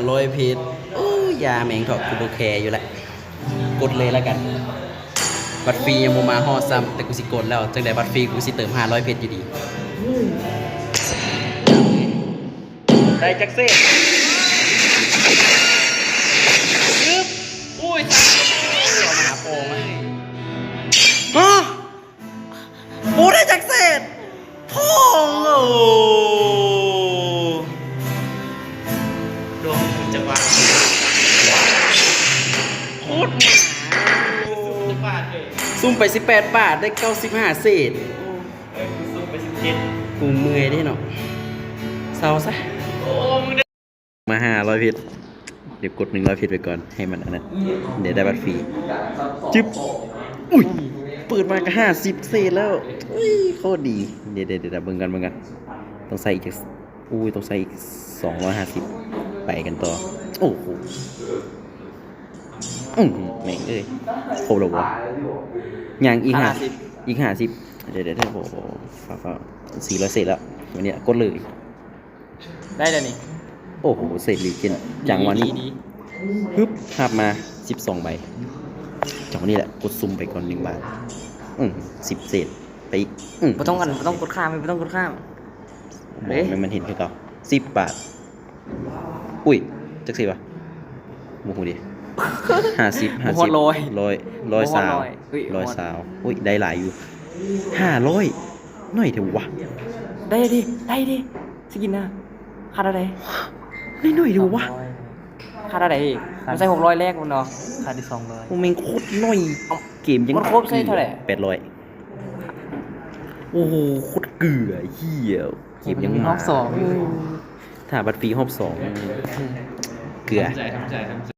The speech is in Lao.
ຮ້ອຍເພັດ. ໂອ້ຍ ຢ່າແມ່ງເຖາະ ກູບໍ່ແຄຢູ່ແຫຼະ ກົດເລີຍລະກັນ. ບັດຟຣີຍັງບໍ່ມາຮອດຊ້ຳ ແຕ່ກູຊິກົດແລ້ວ. ຈັ່ງໃດບັດຟຣີກູຊິເຕີມຫ້າຮ້ອຍເພັດຢູ່ດີ. ໄດ້ຈັກເສດ? ຊຶບ ໂອ້ຍ ເອົາມາຫາພໍ່ມາ. ຮະ ບໍ່ໄດ້ຈັກເສດ. ໂອ້ ດວງຈັງຫວະ ໂຄດ ຊຸ່ມໄປສິບແປດບາດ ໄດ້ເກົ້າສິບຫ້າເສດ. ເອີ ຊຸ່ມໄປສິບເຈັດ ກູເມື່ອຍເດ້ເນາະ. ເຊົາຊະ. ໂອ້ ມາຫ້າຮ້ອຍເພັດ ດຽວກົດໜຶ່ງຮ້ອຍເພັດໄປກ່ອນ ໃຫ້ມັນອັນນັ້ນ ດຽວໄດ້ບັດຟຣີ. ຈຶບ ອຸ້ຍ ເປີດມາກໍຫ້າສິບເສດແລ້ວ. ອຸ້ຍ ໂຄດດີ. ດຽວ ດຽວ ດຽວ ເບິ່ງກັນ ເບິ່ງກັນ ຕ້ອງໃສ່ອີກຈັກ ອຸ້ຍ ຕ້ອງໃສ່ອີກສອງຮ້ອຍຫ້າສິບ. ໄປກັນຕໍ່. ໂອ້ໂຫ ອື ແມ່ງເອີຍ ຄົບແລ້ວບໍ່? ຍັງອີກຫ້າ ອີກຫ້າສິບ. ດຽວ ດຽວ ດຽວ ໂອ້ໂຫ ສີ່ຮ້ອຍເສດແລ້ວ. ວັນນີ້ກົດເລີຍ. ໄດ້ແລ້ວນີ້. ໂອ້ໂຫ ເສດລີເຈນ ຈັງຫວະນີ້ ຮຶບ ຮັບມາສິບສອງໃບ. ຈັງຫວະນີ້ແຫຼະ ກົດຊຸ່ມໄປກ່ອນໜຶ່ງບາດ. ອື ສິບເສດ ໄປອີກ. ອື ບໍ່ຕ້ອງອັນ ບໍ່ຕ້ອງກົດຂ້າມ ບໍ່ຕ້ອງກົດຂ້າມ. ບໍ່ ເອີ ມັນ ມັນເຫັນຄືເກົ່າ ສິບບາດ. ອຸ້ຍ ຈັກເສດວະ? ບໍ່ຮູ້ເດ. ຫ້າສິບ ຫ້າສິບ ຮ້ອຍ ຮ້ອຍຊາວ ຮ້ອຍຊາວ. ອຸ້ຍ ໄດ້ຫຼາຍຢູ່ ຫ້າຮ້ອຍ. ໜ້ອຍແທ້ວະ. ໄດ້ເດ ໄດ້ເດ ຊິກິນນະ. ຂາດເທົ່າໃດ? ໄດ້ໜ້ອຍແທ້ວະ. ຂາດເທົ່າໃດ? ມັນໃສ່ຫົກຮ້ອຍແລກພຸ້ນເນາະ. ຂາດອີກສອງຮ້ອຍ. ໂອ້ ແມ່ງໂຄດໜ້ອຍ. ເອົ້າ ເກມຍັງ ມັນຄົບໃສ່ເທົ່າໃດ? ແປດຮ້ອຍ. ໂອ້ໂຫ ໂຄດເກືອ ເອີ ເກມຍັງ ຮອບສອງ ຖ້າບັດຟຣີຮອບສອງ ເກືອ. ທຳໃຈ ທຳໃຈ ທຳໃຈ.